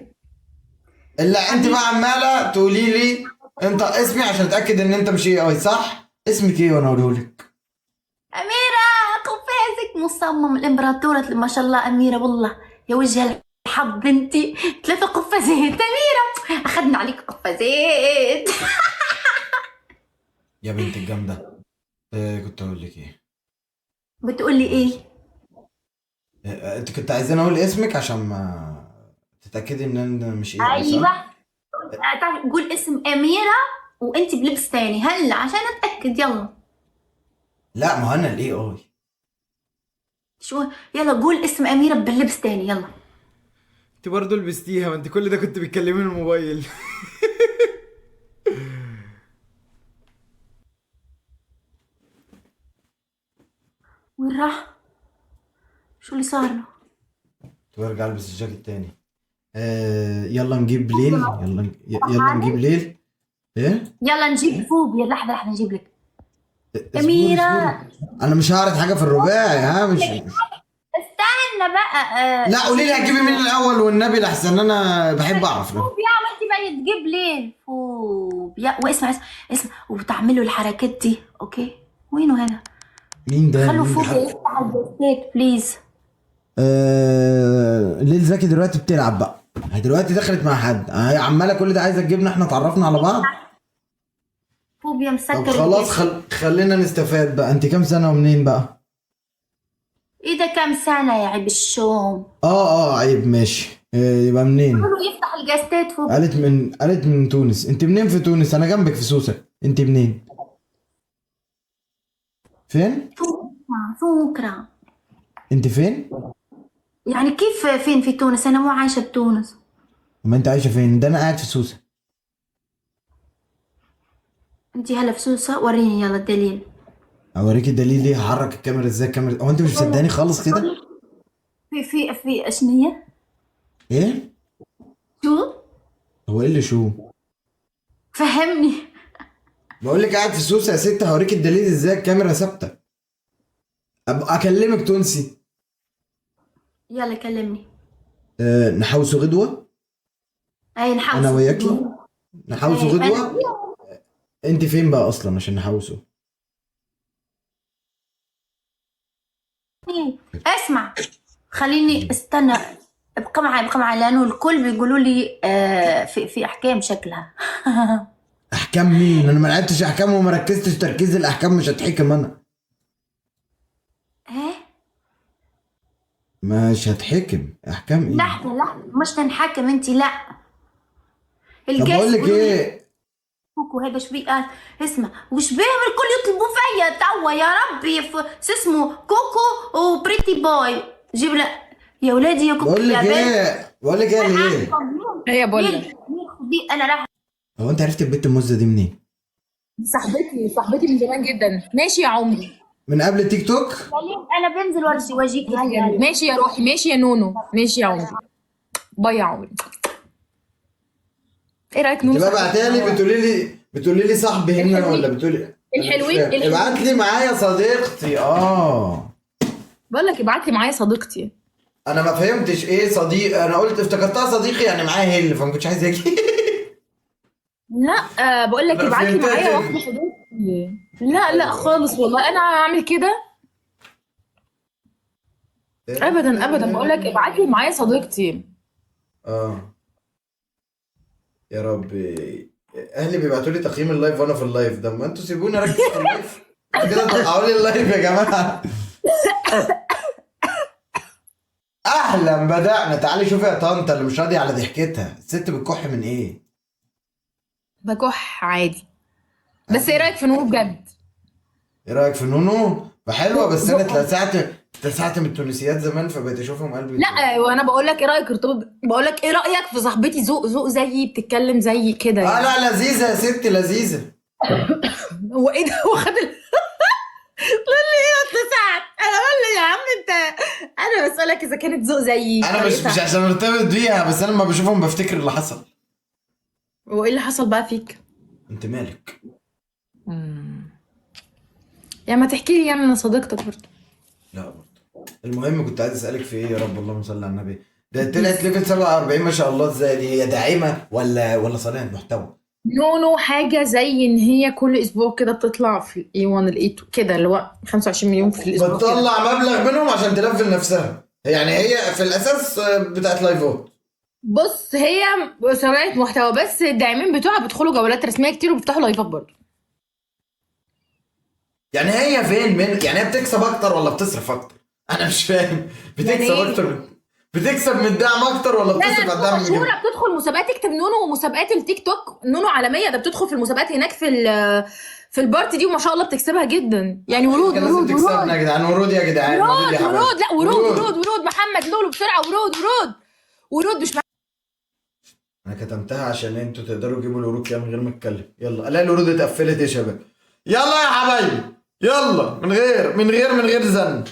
لا انت بقى عمالة تقولي لي انت اسمي عشان اتأكد ان انت مش AI، صح؟ اسمك ايه وانا اقوله لك؟ أميرة قفازك مصمم الإمبراطورة ما شاء الله. أميرة والله يا وجه الحظ انتي، 3 قفازات. أميرة أخذنا عليك قفازات. يا بنت الجامدة. كنت أقول لك إيه؟ بتقولي إيه؟ أنت كنت عايزاني أقول اسمك عشان ما تتأكدي إن أنا مش إيه. أيوه قول اسم أميرة وأنت بلبس تاني هلا عشان أتأكد. يلا. لا ما أنا ال AI. شو؟ يلا قول اسم أميرة باللبس تاني يلا. انت برضه لبستيها، ما انت كل ده كنت بتكلمي الموبايل. وين راح؟ شو اللي صار له؟ برجع البس الجاكيت تاني. يلا نجيب ليل، يلا نجيب ليل. ايه؟ يلا نجيب فوبيا. لحظة لحظة نجيب لك أميرة. أنا مش هعرض حاجة في الرباعي. ها مش استنى بقى. لا قولي لي هتجيبي مين الأول والنبي، لحسن أنا بحب أعرف. فوبيا وأنت بقى تجيب ليل فوبيا. واسمع اسمع اسمع، وبتعملوا الحركات دي. okay وينه هذا؟ مين ده؟ خلوا فوبيا يفتح البوستات please. ليل زكي دلوقتي بتلعب بقى، دلوقتي دخلت مع حد، عماله كل ده عايزه تجيبنا احنا اتعرفنا على بعض. فوبيا مسكر. طب خلاص خلينا نستفاد بقى. انت كام سنة ومنين بقى؟ ايه ده كام سنة يا عيب الشوم؟ عيب ماشي. يبقى منين؟ خلوا يفتح الجاستات فوبيا. قالت من تونس. انت منين في تونس؟ انا جنبك في سوسة. انت منين؟ فين؟ سوكرا. انت فين؟ يعني كيف فين في تونس؟ انا مو عايشه بتونس. ما انت عايشه فين؟ ده انا قاعد في سوسة. انت هلا في سوسة، وريني يلا الدليل. اوريك الدليل ليه؟ هحرك الكاميرا ازاي؟ الكاميرا هو انت مش مصدقاني خالص كده؟ في في في شنو هي؟ ايه؟ شو؟ هو ايه اللي شو؟ فهمني. بقول لك قاعد في سوسة يا ست، هوريك الدليل ازاي الكاميرا ثابتة. ابقى اكلمك تونسي. يلا كلمني. نحوسوا غدوه؟ اي نحوسوا انا وياكي نحوسوا غدوه. انت فين بقى اصلا عشان نحوسوا؟ اسمع، خليني استنى، ابقى معي ابقى معي، لانه الكل بيقولوا لي في احكام شكلها. احكام مين؟ انا ما لعبتش احكام وما ركزتش تركيز الاحكام، مش هتحكم انا. ايه؟ مش هتحكم احكام ايه؟ لحظة لحظة، مش تنحكم انت، لا. طب بقول لك ايه؟ كوكو هذا شبيه، اسمع، وش بيهم الكل يطلبوا فيا توا يا ربي، شو اسمه كوكو وبريتي باي، جيب لا يا ولادي يا كوكو. بقول لك ايه، بقول لك ايه ليه؟ ايه يا بولا؟ انا راح. هو انت عرفت البت المزة دي منين؟ صاحبتي، صاحبتي من زمان جدا. ماشي يا عمري. من قبل التيك توك؟ انا بنزل واجيك. ماشي يا روحي، ماشي يا نونو، ماشي يا عمري، bye يا عمري. ايه رايك نونو؟ تبقى بعتها لي بتقولي لي صاحبي هنا ولا بتقولي الحلوين؟ ابعت لي معايا صديقتي. بقول لك ابعت لي معايا صديقتي. انا ما فهمتش ايه صديق، انا قلت افتكرتها صديقي يعني معايا هل، فما كنتش عايز اجي. لا بقول لك ابعت لي معايا واحدة صديقتي. لا لا خالص والله انا هعمل كده ابدا ابدا. بقول لك ابعت لي معايا صديقتي. يا ربي، اهلي بيبعتوا لي تقييم ال live وانا في ال live ده، ما انتوا سيبوني اركز في ال live كده، طلعوا لي ال live يا جماعة. اهلا بدأنا. تعالي شوفي يا طنطا اللي مش راضية على ضحكتها، الست بتكح من ايه؟ بكح عادي. بس ايه رايك في نونو بجد؟ ايه رايك في نونو؟ حلوة، بس انا اتلسعت من التونسيات زمان فبقيت اشوفهم قلبي. لا وانا بقول لك ايه رايك ارتبط، بقول لك ايه رايك في صاحبتي ذوق ذوق زيي، بتتكلم زيي كده يعني. لا لذيذة يا ستي، لذيذة. هو ايه ده؟ هو خد قال لي ايه اتلسعت؟ انا بقول له يا عم انت، انا بسالك اذا كانت ذوق زيي. انا مش عشان ارتبط بيها، بس انا لما بشوفهم بفتكر اللي حصل. هو ايه اللي حصل بقى فيك؟ انت مالك؟ يا ما تحكي لي يعني، انا صديقتك برضه. لا برضه. المهم كنت عايز اسالك في ايه يا رب، اللهم صل على النبي. ده طلعت level 47 ما شاء الله، ازاي دي؟ هي داعمه ولا صانعه محتوى؟ نونو حاجة زي ان هي كل اسبوع كده بتطلع في ال A 1 ال A 2 كده، اللي هو 25 مليون في الاسبوع، بتطلع مبلغ منهم عشان تلفل نفسها يعني. هي في الاساس بتاعت لايفات. بص هي صناعة محتوى، بس الداعمين بتوعها بيدخلوا جولات رسمية كتير وبيفتحوا لايفات برضه. يعني هي فين من يعني هي بتكسب اكتر ولا بتصرف اكتر؟ انا مش فاهم. بتكسب يعني اكتر، بتكسب من الدعم اكتر ولا بتصرف على الدعم؟ مشهورة، بتدخل مسابقات اكتب نونو ومسابقات التيك توك، نونو عالمية، ده بتدخل في المسابقات هناك في ال party دي وما شاء الله بتكسبها جدا يعني. ورود ورود ورود يا جدعان، ورود يا جدعان، ورود ورود، لا ورود ورود ورود، محمد لولو بسرعة، ورود ورود ورود. مش انا كتمتها عشان انتوا تقدروا تجيبوا الورود كده من غير ما اتكلم. يلا الاقي الورود اتقفلت يا شباب، يلا يا حبايبي، يلا من غير من غير من غير زن.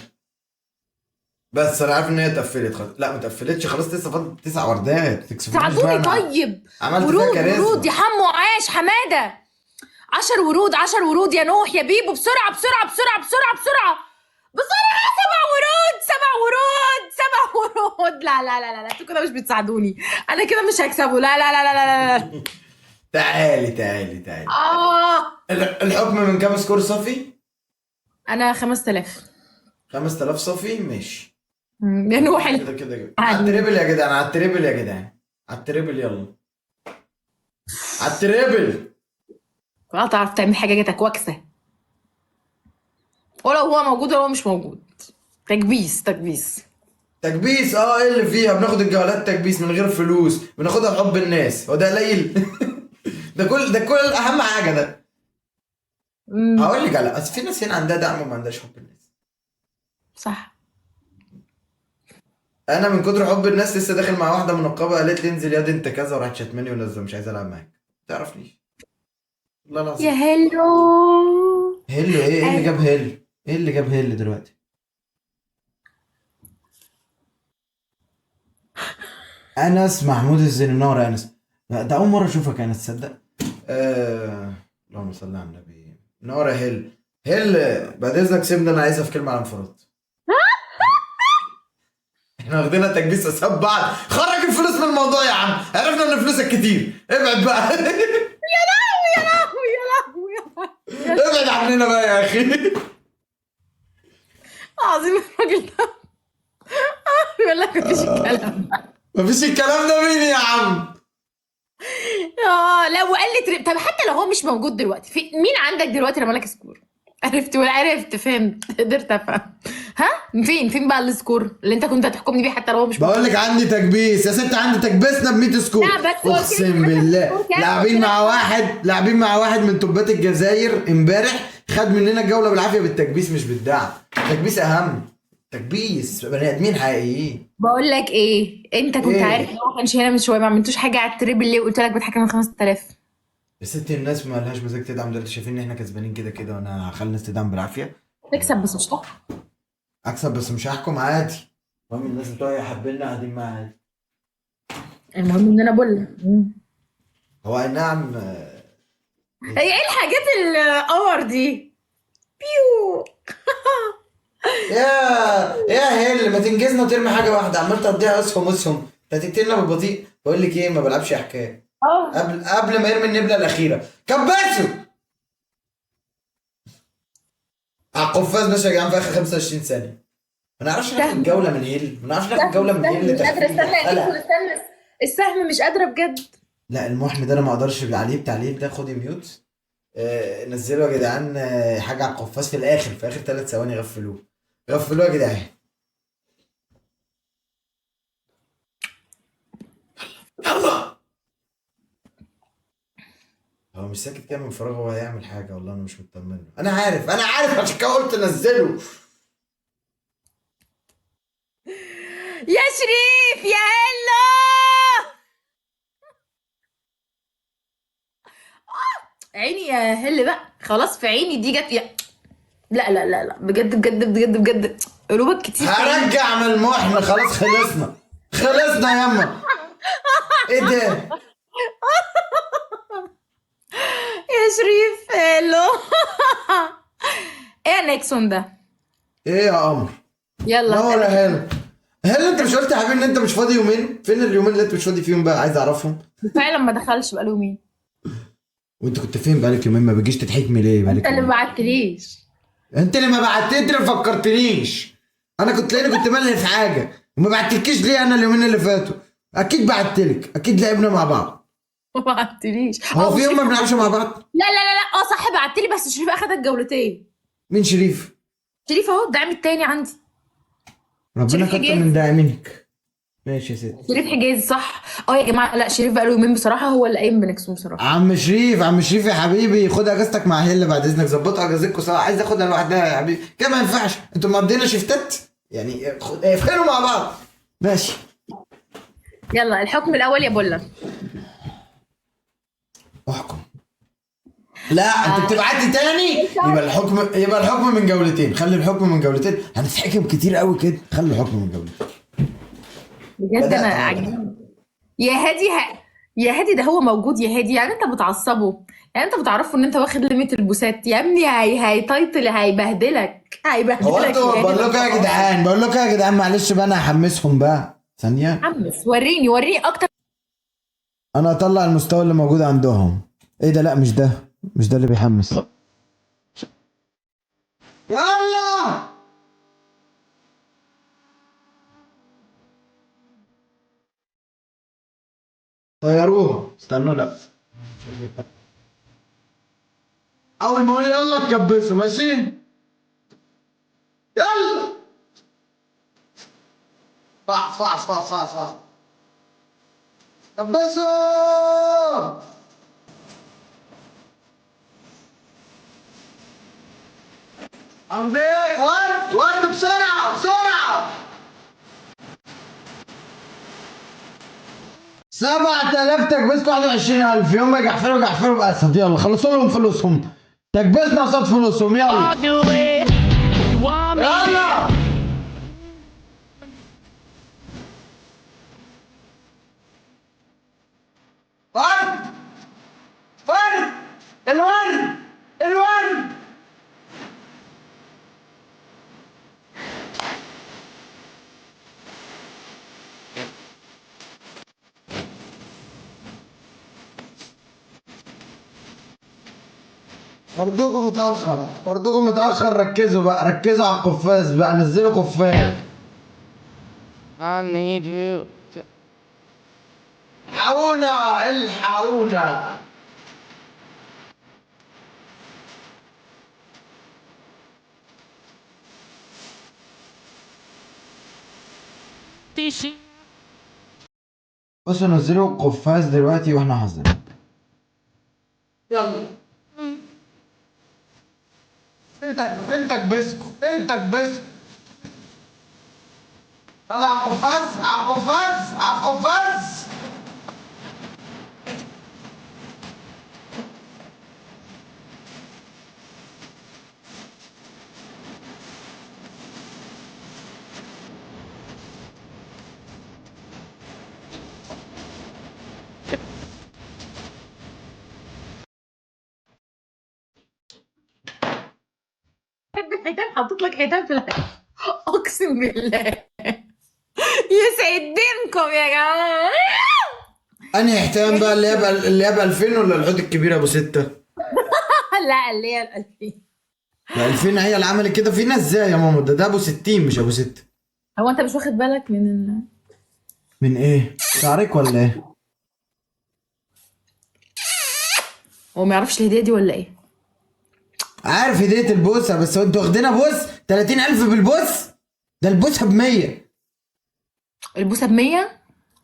بس انا عارف ان هي اتقفلت خلاص. لا ما اتقفلتش خلاص، لسه فاضل 9 وردات. ساعدوني طيب. عملت ورود ورود يا حمو، عاش حمادة، 10 ورود، 10 ورود يا نوح يا بيبو، بسرعة بسرعة بسرعة بسرعة بسرعة بسرعة. 7 ورود، 7 ورود، 7 ورود. لا لا لا لا، انتوا كده مش بتساعدوني، انا كده مش هكسبه. لا لا لا لا لا لا. تعالي تعالي تعالي. الحكم من كام score صافي؟ انا 5000. 5000 صافي، ماشي. يا نوح كده كده على ال triple يا جدعان، على ال triple يا جدعان، على ال triple، يلا على ال triple. تعرف تعمل حاجة جاتك وكسه، ولا هو موجود ولا هو مش موجود. تكبيس تكبيس تكبيس. ايه اللي فيها؟ بناخد الجولات تكبيس من غير فلوس، بناخدها بحب الناس، هو ده قليل؟ ده كل اهم حاجة ده. هقول لك على اصل في ناس هنا عندها دعم وما عندهاش حب الناس. صح. انا من كتر حب الناس لسه داخل مع واحدة منقبة قالت لي انزل يا دي انت كذا، وراحت شتماني ونزل مش عايز العب معاك. ما تعرفنيش. والله العظيم. يا هلو. هلو ايه؟ ايه اللي جاب هلو؟ ايه اللي جاب هلو دلوقتي؟ انس محمود الزيني، منور يا انس. لا ده اول مرة اشوفك يا انس، تصدق؟ اللهم صل على النبي. منور يا هل. هل بعد اذنك سيبني، انا عايزها في كلمة على انفراد. احنا واخدينها تكبيس حساب بعض. خرج الفلوس من الموضوع يا عم، عرفنا ان فلوسك كتير، ابعد بقى. يا لهوي يا لهوي يا لهوي يا لهوي، ابعد عننا بقى يا اخي. عظيم الراجل ده. بيقول لك مفيش الكلام، مفيش الكلام ده. مين يا عم؟ لا وقال لي طب حتى لو هو مش موجود دلوقتي، في مين عندك دلوقتي رمى لك score؟ عرفت ولا عرفت؟ فهمت، قدرت افهم. ها فين بقى ال score اللي انت كنت هتحكمني بيه حتى لو هو مش موجود؟ بقول لك عندي تكبيس يا ست، عندي تكبيسنا ب 100 score. لا بس اقسم بالله لاعبين مع واحد من توبات الجزائر امبارح، خد مننا الجولة بالعافية بالتكبيس مش بالدعم. التكبيس اهم، تكبيس بني ادمين حقيقيين. بقول لك ايه، انت كنت إيه؟ عارف ان هو ما كانش هنا من شوية، ما عملتوش حاجة على ال triple ليه؟ وقلت لك بتحكم من 5000. يا ستي الناس ما لهاش مزاج تدعم دلوقتي، شايفين ان احنا كسبانين كده كده، وانا هخلي الناس تدعم بالعافية. تكسب بس مش تحكم. اكسب بس مش هحكم عادي. المهم الناس بتوعي حابيننا قاعدين معايا عادي. المهم ان انا بقول هو اي نعم. ايه الحاجات القمر دي؟ بيو. يا هل ما تنجزنا وترمي حاجة واحدة، عمال تقضيها اسهم اسهم، انت هتقتلنا بالبطيء. بقول لك ايه، ما بلعبش حكاية. قبل ما يرمي النبله الاخيرة كبسة على القفاز. ماشي يا جدعان، في اخر 25 ثانية. ما نعرفش ناخد جولة من هيل، ما نعرفش ناخد جولة من هيل. مش قادرة استنى، استنى السهم، مش قادرة بجد. لا المحن ده انا ما اقدرش عليه، بتاع ليه ده. خدي mute. نزلوا يا جدعان حاجة على القفاز في الاخر، في اخر 3 ثواني. غفلوه غفلوه يا جدعان. يلا. هو مش ساكت كده من فراغ، هو هيعمل حاجة والله. انا مش مطمن له، انا عارف، انا عارف، عشان كده قلت نزله. يا شريف يا هلا. عيني يا هل بقى، خلاص في عيني دي جت. يا لا لا لا لا بجد بجد بجد بجد، قلوبك كتير. هرجع من المحن، خلاص خلصنا خلصنا ياما. ايه ده يا شريف؟ هلو. ايه يا نيكسون ده؟ ايه يا قمر؟ يلا نور يا هلا. هل انت مش قلت يا حبيبي ان انت مش فاضي يومين؟ فين اليومين اللي انت مش فاضي فيهم بقى؟ عايز اعرفهم. فعلا ما دخلش بقاله يومين. وانت كنت فين بقالك يومين؟ ما بتجيش تتحكمي ليه بقالك؟ انت اللي ما بعتليش. انت اللي ما بعتلي، انت اللي ما فكرتنيش. انا كنت لاني كنت ملهي في حاجة وما بعتلكيش ليه انا اليومين اللي فاتوا؟ اكيد بعتلك، اكيد لعبنا مع بعض. ما بعتليش. هو في يوم ما بنلعبش مع بعض؟ لا لا لا لا، صح بعتلي، بس شريف اخدك جولتين. مين شريف؟ شريف اهو الدعم التاني عندي. ربنا كتر من داعمينك. ماشي يا ستي. شريف حجاز صح. يا جماعة لا، شريف بقاله يومين بصراحة هو اللي قايم بنكسون بصراحة. عم شريف، عم شريف يا حبيبي، خد اجازتك مع هله بعد اذنك، ظبطوا اجازتكم سوا. عايز اخدها لوحدها يا حبيبي كده، ما ينفعش، انتوا مقضينا شفتات يعني، اقفلوا مع بعض. ماشي يلا الحكم الاول يا بولا. احكم. لا انت بتبعتي تاني، يبقى الحكم، يبقى الحكم من جولتين. خلي الحكم من جولتين، هنتحكم كتير قوي كده. خلي الحكم من جولتين بجد. انا عجبني يا هادي. يا هادي ده هو موجود يا هادي، يعني انت بتعصبه، يعني انت بتعرفه ان انت واخد limit البوسات يا ابني. هيطيطل، هيبهدلك هيبهدلك. هو انتوا بقول لكم يا جدعان، بقول لكم يا جدعان، معلش بقى انا هحمسهم بقى ثانية. حمس، وريني وريني اكتر. انا اطلع المستوى اللي موجود عندهم. ايه ده؟ لا مش ده، مش ده اللي بيحمس. يلا طيروها. استنوا، لا اول ما اقول يلا تكبسوا. ماشي يلا. صح صح صح صح صح، كبسوا. عمدي ورد ورد، بسرعة بسرعة. 7000 تكبيس 21000. يوم ما يجحفلوا جحفلوا بأسد. يلا خلصوا لهم فلوسهم، تكبيسنا قصاد فلوسهم. يلا يلا. فرد فرد الورد الورد. برضوكم متأخر، برضوكم متأخر. ركزوا بقى، ركزوا على القفاز بقى، نزلوا قفاز. الحقونا الحقونا. بصوا نزلوا القفاز دلوقتي واحنا حاضرين. يلا انت كبسكو، انت كبسكو. يلا على القفاز، على القفاز، على القفاز. بحب الحيتان، حطيت لك حيتان في الحيتان. اقسم بالله يسعد دينكم يا جماعة. انهي حيتان بقى؟ اللي هي اللي هي ب 2000 ولا الحوت الكبير ابو 6؟ لا اللي هي ال 2000. ال 2000 هي اللي عملت كده فينا ازاي يا ماما؟ ده ابو 60 مش ابو 6. هو انت مش واخد بالك من من ايه؟ شعرك ولا ايه؟ هو ما يعرفش الهدية دي ولا ايه؟ عارف هدية البوسة، بس هو انتوا واخدينها بوس 30000 بالبوس؟ ده البوسة ب 100. البوسة ب 100؟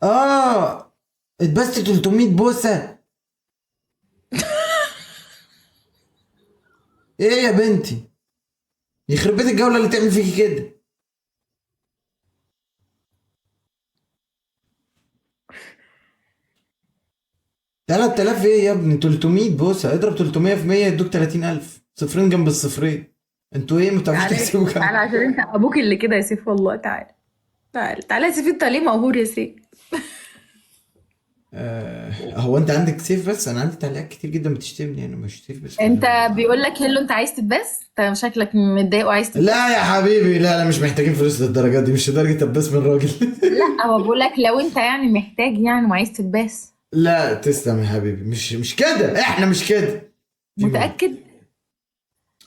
اه اتبست 300 بوسة. ايه يا بنتي؟ يخرب بيت الجولة اللي تعمل فيكي كده. 3000 ايه يا ابني؟ 300 بوسة، اضرب 300 في 100 يدوك 30000، صفرين جنب الصفرين. انتوا ايه ما بتعرفوش تحسبوا كام؟ تعالى عشان انت ابوك اللي كده يا سيف والله. تعالى تعالى تعالى يا سيف، انت ليه مقهور يا سيف؟ هو انت عندك سيف بس؟ انا عندي تعليقات كتير جدا بتشتمني، انا مش سيف بس. انت بيقول لك hello انت عايز تتبس؟ انت شكلك متضايق وعايز تتبس. لا يا حبيبي لا لا، مش محتاجين فلوس للدرجة دي، مش لدرجة تبس من راجل. لا هو بيقول لك لو انت يعني محتاج يعني وعايز تتبس. لا تسلم يا حبيبي، مش كده، احنا مش كده. متاكد؟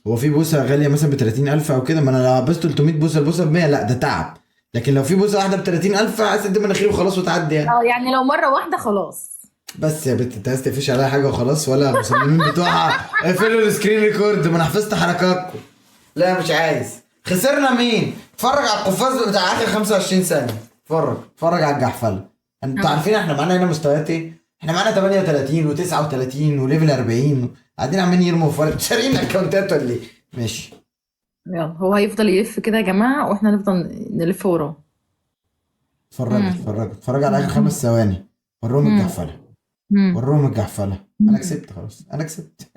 هو في بوسه غالية مثلا ب 30000 او كده؟ ما انا لو عبست 300 بوسه البوسه ب 100 لا ده تعب، لكن لو في بوسه واحدة ب 30000 اسد مناخيري وخلاص وتعدي يعني. اه يعني لو مرة واحدة خلاص. بس يا بنت انت عايز تقفش عليا حاجة وخلاص؟ ولا المصممين بتوعها اقفلوا ال screen record، ما انا حفظت حركاتكم. لا مش عايز. خسرنا مين؟ اتفرج على القفاز بتاع اخر 25 ثانية، اتفرج اتفرج على الجحفله. انتوا عارفين احنا معانا هنا مستويات ايه؟ احنا معانا 38 و39 و level 40، قاعدين عمالين يرموا فرق، شارين اكونتات ولا ايه؟ ماشي يلا هو هيفضل يلف كده يا جماعة واحنا نفضل نلف وراه. اتفرج اتفرج اتفرج على اخر 5 ثواني، وروهم الجحفله، وروهم الجحفله. انا كسبت خلاص، انا كسبت.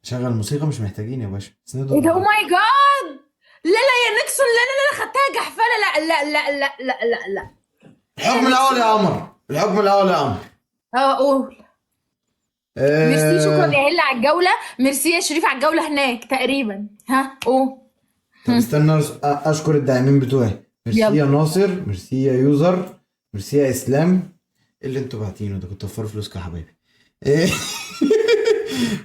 شغل موسيقى مش محتاجين يا باشا. ايه ده؟ oh my God! لا لا يا نيكسون، لا لا لا خدتها جحفله. لا لا لا لا لا لا لا. الحكم الاول يا قمر، الحكم الاول يا قمر. اه قول. ميرسي، شكرا يا هلا على الجولة، ميرسي يا شريف على الجولة هناك تقريبا. ها قول. طب استنى اشكر الداعمين بتوعي. ميرسي يا ناصر، ميرسي يا يوزر، ميرسي يا اسلام. اللي انتوا باعتينه ده كنت وفروا فلوسكم يا حبايبي. ايه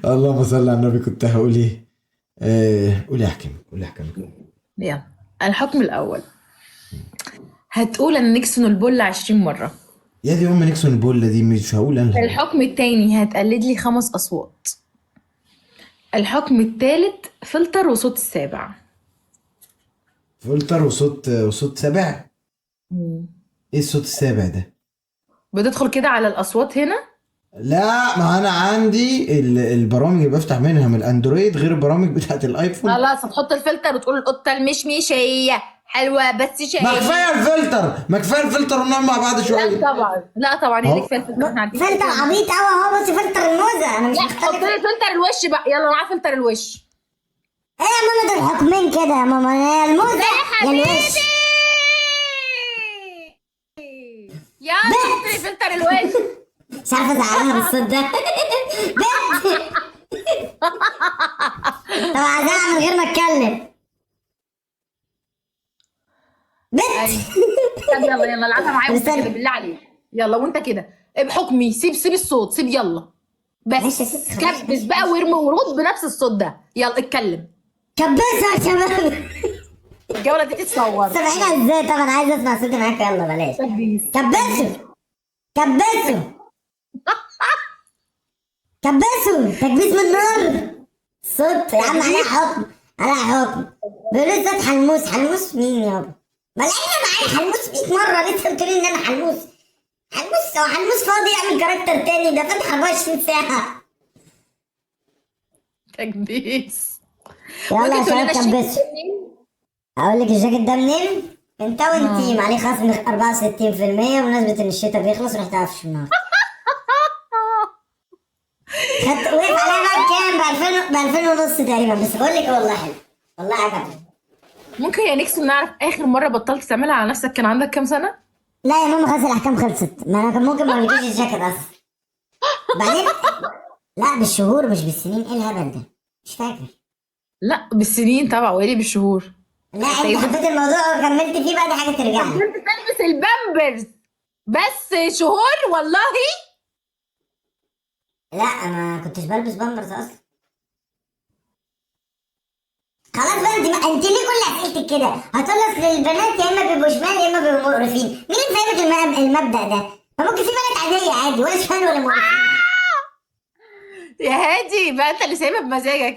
اللهم صل على النبي. كنت هقول ايه؟ قولي احكامك، قولي احكامك. يلا الحكم الاول هتقول ان نيكسون البولة 20 مرة. يا دي ام نيكسون البولة دي مش هقول انا. الحكم الثاني هتقلد لي 5 اصوات. الحكم الثالث فلتر وصوت السابع. فلتر وصوت سابع؟ ايه الصوت السابع ده؟ بتدخل كده على الاصوات هنا؟ لا ما انا عندي البرامج اللي بفتح منها من الاندرويد غير البرامج بتاعت الايفون. خلاص هتحط الفلتر وتقول القطة المشمشيه حلوة بس ما شقيه. كفاية الفلتر، ما كفاية الفلتر ونقعد مع بعض لا شوية. طبعا، لا طبعا، هي دي كفاية الفلتر، احنا عارفين. فلتر عبيط قوي اهو، بصي فلتر الموزه انا مش لا حط مختلف. لي فلتر الوش بقى، يلا معاه فلتر الوش. ايه يا ماما دول حكمين كده يا ماما، يا الموزه يا يا الوش. حبيبي يلا حط لي فلتر الوش. مش عارفه ازعلها بالصوت ده. بنت. طب هزعق من غير ما اتكلم. بنت. طب يلا يلا العبها معايا وانت استنى. كده بالله عليك، يلا وانت كده بحكمي، سيب سيب الصوت، سيب يلا بس. ماشي يا ست، خلاص. كبس بقى وارمي ورد بنفس الصوت ده، يلا اتكلم. كبسها يا شباب. الجولة دي تتصور. سامعينها ازاي؟ طبعا عايز اسمع صوتي معاك، يلا بلاش. كبسوا كبسوا كبسوا تكبيس من النار. صوت يا عم عليها حكم، عليها حكم. بيقولوا لي صوت حلموس. حلموس مين يابا؟ ما لعبنا معايا حلموس 100 مرة، لسه بتقولي ان انا حلموس. حلموس هو حلموس فاضي يعمل character تاني؟ ده فاتح 24 ساعة. تكبيس. يلا يا ممكن تقول لنا شباب الشيك كبسوا. اقول لك الجاكيت ده منين؟ من تاون تيم، عليه خصم 64% بمناسبة ان الشتا بيخلص، رحت قفش النهارده. خدت وقف عليها بقى بكام؟ ب 2000، ب 2000 ونص تقريبا، بس بقول لك والله حلو، والله عجبني. ممكن يا نيكسون نعرف اخر مرة بطلت تعملها على نفسك كان عندك كام سنة؟ لا يا ماما خلاص الاحكام خلصت، ما انا كان ممكن ما اوريكيش الجاكيت اصلا. بعدين لا بالشهور مش بالسنين، ايه الهبل ده؟ مش فاكر. لا بالسنين طبعا، وايه اللي بالشهور؟ لا انت حبيت الموضوع وكملت فيه بقى، دي حاجة ترجع لك. كنت تلبس البامبرز بس شهور والله. لا ما كنتش بلبس بامبرز اصلا. خلاص بقى انت ما... انت ليه كل اسئلتك كده؟ هتقول اصل البنات يا اما بيبقوا شمال يا اما بيبقوا مقرفين، مين اللي فاهمك المبدأ ده؟ ما ممكن في بنات عادية عادي ولا شمال ولا مقرفين. يا هادي بقى انت اللي سايبها بمزاجك.